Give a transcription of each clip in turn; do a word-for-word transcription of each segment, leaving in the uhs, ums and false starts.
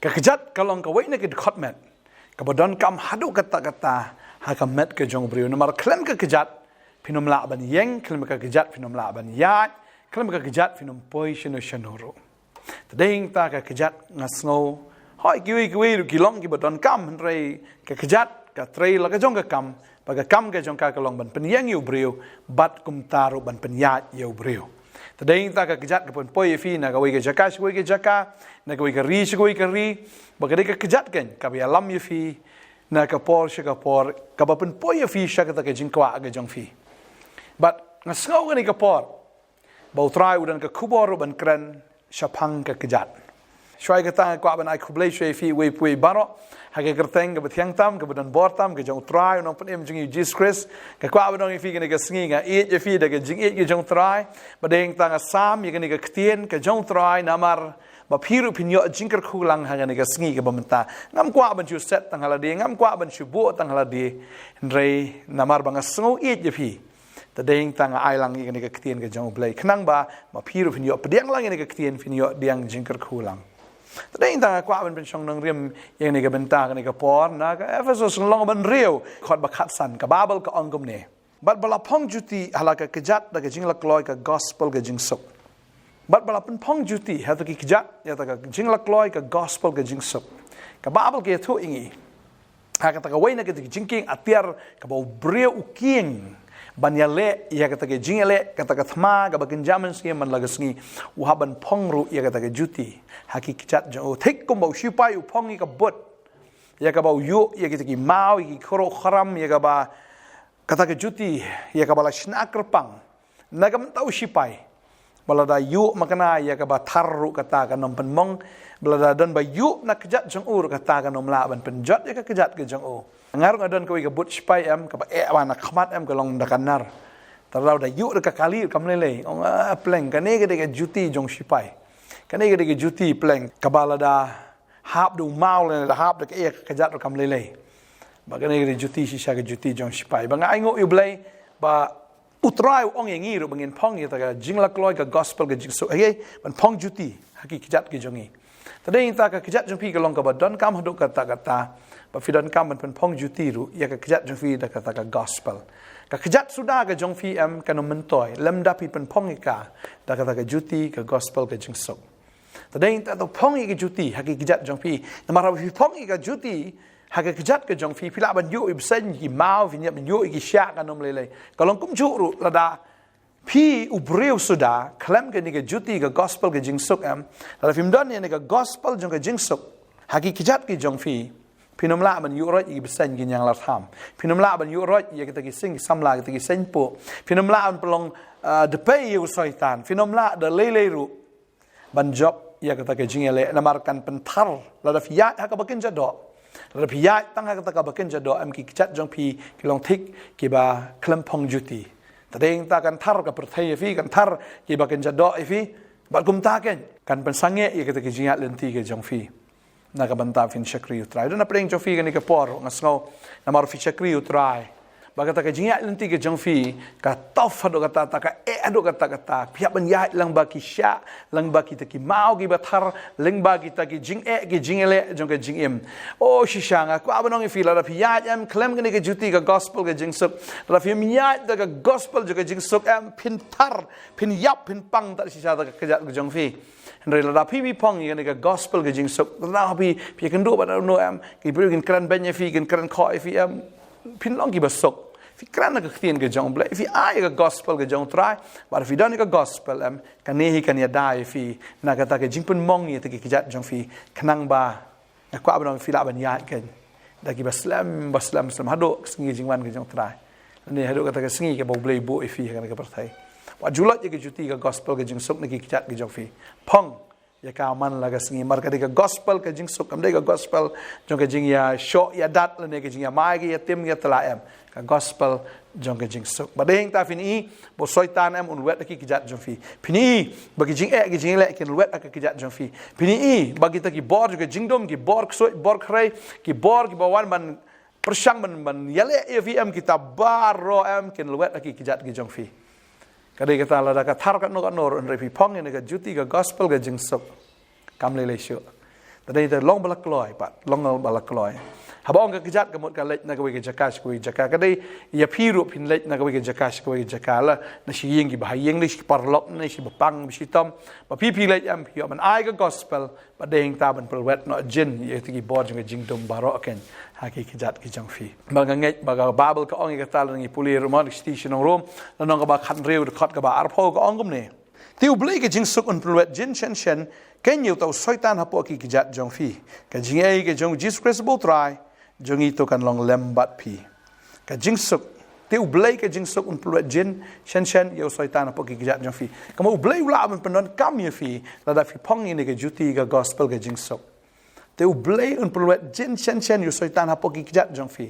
Ka kjat ka long kawei na ki dkhot met kaba donkam haduh katta katta ha ka met ka jong u briew. Namar khlem ka kjat phin ym lah ban ïeng, khlem ka kjat phin ym lah ban ïaid, khlem ka kjat phin ym poi shano shano ruh. Te dei hangta ka kjat nga sngew, hooid kiwei kiwei ruh ki long kiba donkam, hynrei ka kjat ka trei la ka jong ka kam, ba ka kam ka jong ka ka long ban pynïeng ïa u briew, bad kumta ruh ban pynïaid ïa u briew. Te dei hangta ka kjat ka pynpoi ïa phi na kawei ka jaka sha kawei ka jaka, na kawei ka ri sha kawei ka ri, ba ka dei ka kjat keiñ kaba ïalam ïa phi na ka por sha ka por, kaba pynpoi ïa phi sha kata ka jingkwah ka jong phi. Bad nga sngew kane ka por ba u Trai u don ka khubor ruh ban kren shaphang ka kjat. Shuwa ïa kata nga kwah ban ai khublei shuwa ïa phi uwei pa uwei baroh ha ka kyrteng kaba thiang tam, kaba don bor tam, ka jong u Trai u Nongpynim jong ngi u Jisu Khrist. Nga kwah ban ong ïa phi kane ka sngi nga ïeit ïa phi da ka jingïeit ka jong u Trai. Bad dei hangta nga sam ïa kane ka ktien ka jong u Trai namar ba phi ruh phin ïoh jingkyrkhu lang ha kane ka sngi kaba mynta. Ngam kwah ban shu set tang ha lade, ngam kwah ban shu buh tang ha lade. Hynrei namar ba nga sngew ïeit ïa phi, te dei hangta nga ai lang ïa kane ka ktien ka jong u Blei, khnang ba ma phi ruh phin ïoh pdiang lang ïa kane ka ktien, phin ïoh pdiang jingkyrkhu lang. Te dei hangta nga kwah ban pynshong nongrim ïa kane ka bynta, kane ka por, na ka Ephesos lynnong ba hynriew, dkhot ba khatsan. Ka Baibl ka ong kumne: Bad ba la phong juti ha la ka kjat da ka jinglakloi ka gospel ka jingsuk. Bad ba la pynphong juti ha kata ki kjat ïa kata ka jinglakloi ka gospel ka jingsuk. Ka Baibl ka ïathuh ïa ngi ha kata kawei na kata ka jingkieng atiar kaba u briew u kieng ban ïaleh ïa kata ka jingïaleh, kata ka thma kaba kynja mynsiem man la ka sngi, u hap ban phong ruh ïa kata ka juti ha ki kjat jong u, thik kumba u shipai u phong ïa ka but ïa kaba u ïuh ïa kita ki maw, ïa ki khrok khram, ïa kaba, kata ka juti ïa kaba la shna kyrpang na ka bynta u shipai, ba lada ïuh makna ïa kaba thar ruh kata kan ym pynmong, ba lada don ba ïuh na kjat jong u ruh kata kan ym lah ban pynjot ïa ka kjat ka jong u. Nga ruh nga don kawei ka but shipai, em, kaba eh ba na khmat, em, ka long da ka nar. Te lada ïuh da ka kali kam lei lei, ong, ah, pleng, kane ka dei ka juti jong shipai. Kane ka dei ka juti, pleng, kaba lada hap da u maw lane da hap da ka eh ka kjat ruh kam lei lei. Ba kane ka dei juti shisha, ka juti jong shipai. Ba nga ainguh ïa u Blei ba u Trai u ong ïa ngi ruh ba ngin phong ïa kata ka jinglakloi ka gospel ka jingsuk, hei, ban phong juti ha ki kjat ki jong ngi. Te dei hangta ka kjat jong phi ka long kaba donkam haduh katta katta, ba phi donkam ban pynphong juti ruh ïa ka kjat jong phi da kata ka gospel. Ka kjat suda ka jong phi, em, kan ym myntoi lymda phi pynphong ïa ka da kata ka juti ka gospel ka jingsuk. Te dei hangta to phong ïa ka juti ha ki kjat jong phi. Namar haba phi phong ïa ka juti ha ka kjat ka jong phi, phi lah ban ïuh ïa bseiñ, ki maw, phin ïoh ban ïuh ïa ki shiah, kan ym lei lei. Ka long kumjuh ruh lada phi u briew suda khlem kane ka juti ka gospel ka jingsuk, em, lada phim don ïa kane ka gospel jong ka jingsuk ha ki kjat ki jong phi, phin ym lah ban ïuh roit ïa ki bseiñ ki ñianglartham. Phin ym lah ban ïuh roit ïa kita ki sing ki samla, kita ki seiñ puh. Phin ym lah ban pynlong, ah, dpei ïa u Soitan. Phin ym lah da lei lei ruh ban jop ïa kata ka jingïaleh, namar kan pynthar lada phi ïaid ha kaba kynja doh. Lada phi ïaid tang ha kata kaba kynja doh, em, ki kjat jong phi ki long thik kiba khlem phong juti. Te dei hangta kan thar ka pyrthei ïa phi, kan thar kiba kynja doh ïa phi. Bad kumta keiñ kan pynsangeh ïa kata ka jingïaid lynti ka jong phi na ka bynta phin shakri u Trai. Don na pdeng jong phi kane ka por, nga sngew, namar phi shakri u Trai, ba kata ka jingïaid lynti ka jong phi ka tough haduh katta katta, ka eh haduh katta katta. Phi hap ban ïaid lyngba ki shiah, lyngba kita ki maw kiba thar, lyngba kita ki jingeh ki jingïaleh jong ka jingim. O shisha, nga kwah ban ong ïa phi, lada phi ïaid, em, khlem kane ka juti ka gospel ka jingsuk, lada phim ïaid da ka gospel jong ka jingsuk, em, phin thar, phin ïap, phin pang tad shisha da ka kjat ka jong phi. Hynrei lada phi, phi phong ïa kane ka gospel ka jingsuk, lada phi, phi ïakynduh bad uno uno, em, ki briew kin kren beiñ ïa phi, kin kren khoh ïa phi, em, phin long kiba suk. Phi kren na ka ktien ka jong u Blei, phi ai ka gospel ka jong u Trai, bad phi don ïa ka gospel, em, kane hi kan ïada ïa phi na kata ka jingpynmong ïa kita ki kjat jong phi, khnang ba nga kwah ban ong, phi lah ban ïaid keiñ da kiba slem, ba slem, slem haduh ka sngi jingwan ka jong u Trai, lane haduh kata ka sngi kaba u Blei buh ïa phi ha kane ka pyrthei. Wat ju loit ïa ka juti ka gospel ka jingsuk na ki kjat ka jong phi. Phong ïa ka man la ka sngi, namar ka dei ka gospel ka jingsuk, kam dei ka gospel jong ka jingïashoh ïadat lane ka jingïamai ka ïatim ïatylli, em. Ka gospel jong ka jingsuk. Bad dei hangta phin i ba u Soitan, em, un wet ha ki kjat jong phi. Phin i ba ki jingeh ki jingïaleh kin wet ha ki kjat jong phi. Phin i ba kita ki bor jong ka jingdum, ki bor ksuid, bor khrei, ki bor kiba wan ban pyrshang ban, ban ïaleh ïa phi, em, kita baroh, em, kin wet ha ki kjat ki jong phi. Ka dei kata, lada ka thar katno katno ruh, hynrei phi phong ïa kane ka juti ka gospel ka jingsuk, kam lei lei shuh. Te dei te long ba la kloi pat, long ba la kloi. Haba ong ka kjat ka mut ka leit na kawei ka jaka sha kawei ka jaka, ka dei ïa phi ruh phin leit na kawei ka jaka sha kawei ka jaka la, na shi ïing kiba ha ïing ne shi paralok ne shi bapang ba shitom. Ba phi phi leit em phi ïoh ban ai ka gospel, ba dei hangta ban pynwet noh jin ïa ki bor jong ka jingdum baroh kein ha ki kjat ki jong phi. Ba nga ngeit ba ka Baibl ka ong ïa kata, lada ngi pule ruh mo, shithi sha ki nong Rom, lynnong kaba khathynriew dkhot kaba arphew ka ong kumne. Te U Blei ka jingsuk un pynwet jin shen shen kein ïa uta u Soitan hapoh ki kjat jong phi. Ka jingaiei ka jong U Jisu Khrist ba U Trai jong ngi to kan long lem bad phi. Ka jingsuk. Te U Blei ka jingsuk un pynwet jin shen shen ïa u Soitan hapoh ki kjat jong phi. Kumba U Blei u lah ban pyndonkam ïa phi lada phi phong ïa kane ka juti ka gospel ka jingsuk. Te U Blei un pynwet jin shen shen ïa u Soitan hapoh ki kjat jong phi.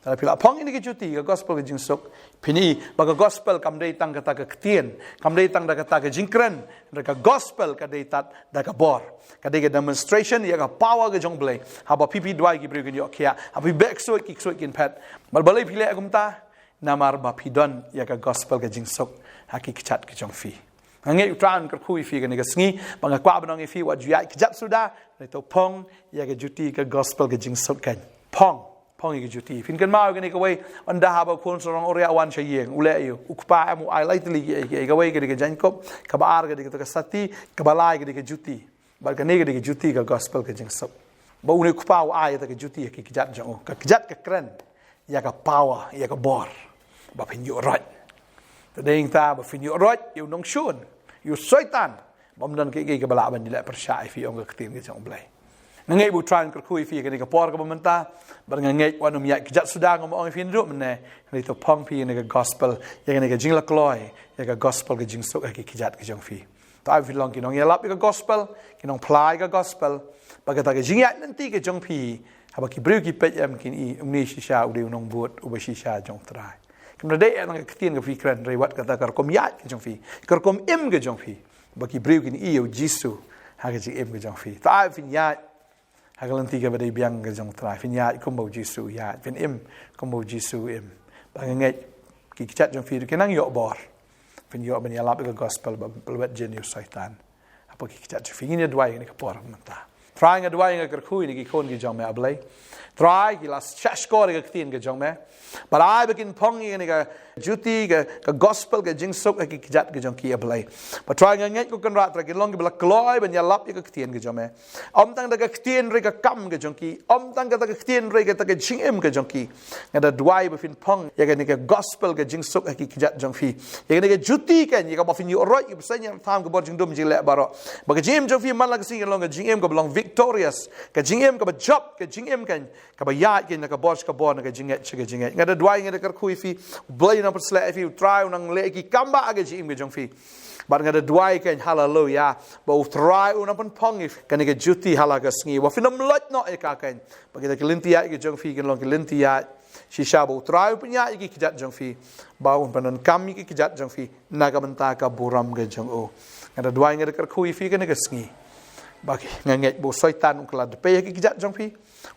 Te lada phi lah phong ïa kane ka juti ka gospel ka jingsuk, phin i ba ka gospel kam dei tang kata ka ktien, kam dei tang da kata ka jingkren, hynrei ka gospel ka dei tad da ka bor. Ka dei ka demonstration ïa ka power ka jong U Blei. Haba phi phi duwai ki briew kin ïoh khiah, haba phi beh ksuid ki ksuid kin phet. Bad balei phi leh kumta? Namar ba phi don ïa ka gospel ka jingsuk ha ki kjat ki jong phi. Nga ngeit U Trai un kyrkhu ïa phi kane ka sngi, ba nga kwah ban ong ïa phi wat ju ïaid kjat suda, hynrei to phong ïa ka juti ka gospel ka jingsuk kein. Phong, phong ïa ka juti. Phin kynmaw ïa kane kawei, ynda haba u khun sarong u riah wan sha ïing, u leh aïu, u kpa em, u ai lai tylli ki, ki, kawei ka dei ka jaiñkup, kaba ar ka dei ka sati, kaba lai ka dei ka juti. Bad kane ka dei ka juti ka gospel ka jingsuk. Ba une u kpa u ai ïa ka juti ïa ki kjat jong u. Ka kjat ka kren ïa ka power, ïa ka bor. Ba phin ïuh roit. Te dei hangta ba phin ïuh roit ïa u nongshun, ïa u Soitan. Bym don kiei kiei kiba lah ban ïaleh pyrshah ïa phi, ong ka ktien ka jong U Blei. Nga ngeit ba U Trai un kyrkhu ïa phi kane ka por kaba mynta. Bad nga ngeit wat nym ïaid kjat suda, ngam ong ïa phi naduh mynne. Hynrei to phong phi ïa kane ka gospel, ïa kane ka jinglakloi ïa ka gospel ka jingsuk ha ki kjat ki jong phi. To ai ba phin long ki nongïalap ïa ka gospel, ki nongphla ïa ka gospel, ba kata ka jingïaid lynti ka jong phi, haba ki briew ki peit em kin i, une shisha u dei u nongbud uba shisha jong U Trai. Kam dei eh tang ka ktien kaba phi kren, hynrei wat kata ka rukom ïaid ka jong phi, ka rukom im ka jong phi, ba ki briew kin i ïa U Jisu ha ka jingim ka jong phi. To ai ba phin ïaid ha ka lynti kaba dei biang ka jong U Trai. Phin ïaid kumba U Jisu u ïaid, phin im kumba U Jisu u im. Ba nga ngeit ki kjat jong phi ruh kin nang ïoh bor. Phin ïoh ban ïalap ïa ka gospel, ba pynwet jin ïa u Soitan hapoh ki kjat jong phi. Ngin ïa duwai ïa kane ka por mynta. Trai, nga duwai, nga kyrkhu ïa kine ki khun ki jong me, A Blei. Trai, ki la shahshkor ïa ka ktien ka jong me. Bad ai ba kin phong ïa kane ka juti ka, ka gospel ka jingsuk ha ki kjat ka jong ki, A Blei. Bad Trai, nga ngeit, ko Kynrad, Trai, kin long kiba la kloi ban ïalap ïa ka ktien ka jong me. Ym tang da ka ktien hynrei ka kam ka jong ki. Ym tang kata ka ktien hynrei kata ka jingim ka jong ki. Nga da duwai ba phin phong ïa kane ka gospel ka jingsuk ha ki kjat jong phi. Ïa kane ka juti kein, ïa kaba phin ïuh roit, ïa ka bseiñ, ïa ka thaiñ, ka bor jingdum jingleh baroh. Ba ka jingim jong phi man la ka sngi kan long ka jingim kaba long victorious. Ka jingim kaba jop, ka jingim kein kaba ïaid kein na ka bor sha ka bor, na ka jingngeit sha ka jingngeit. Nga da duwai, nga da kyrkhu ïa phi, U Blei un nang pynshlur ïa phi, U Trai un nang leh ïa ki kam ba ha ka jingim ka jong phi. Bad nga da duwai kein, haleluya, ba U Trai un nang pynphong ïa phi kane ka juti ha la ka sngi, ba phin ym loit noh ïa ka kein. Ba kita ki lynti ïaid ki jong phi kin long ki lynti ïaid shisha, ba U Trai un pynïaid ïa ki kjat jong phi, ba un pyndonkam ïa ki kjat jong phi na ka bynta ka burom ka jong u. Nga da duwai, nga da kyrkhu ïa phi kane ka sngi. Ba ki, nga ngeit ba u Soitan un kylla dpei ha ki kjat jong phi.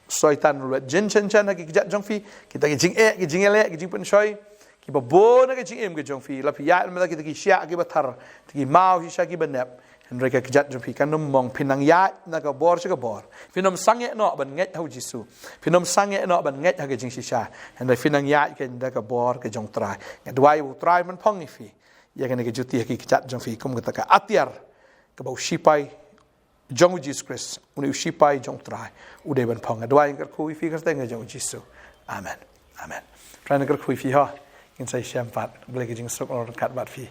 U Soitan un lwet jin shen shen ha ki kjat jong phi. Kita ki jingeh, ki jingïaleh, ki jingpynshoi, kiba bun ha ka jingim ka jong phi. La phi ïaid mynta kita ki shiah kiba thar, kita ki maw shisha kiba nep. Hynrei ka kjat jong phi kan ym mong, phin nang ïaid na ka bor sha ka bor. Phin ym sangeh noh ban ngeit ha U Jisu. Phin ym sangeh noh ban ngeit ha ka jingshisha. Hynrei phin nang ïaid kein da ka bor ka jong U Trai. Nga duwai ba U Trai un pynphong ïa phi ïa kane ka juti ha ki kjat jong phi, kum kata ka atiar kaba u sipai jong U Jisu Khrist, une u sipai jong U Trai, u dei ban phong. Nga duwai, nga kyrkhu ïa phi ha ka kyrteng ka jong U Jisu. Amen. Amen. Trai un kyrkhu ïa phi ho. Ngin sa ïashem pat. Blei ka jingsuk un long ryngkat bad phi.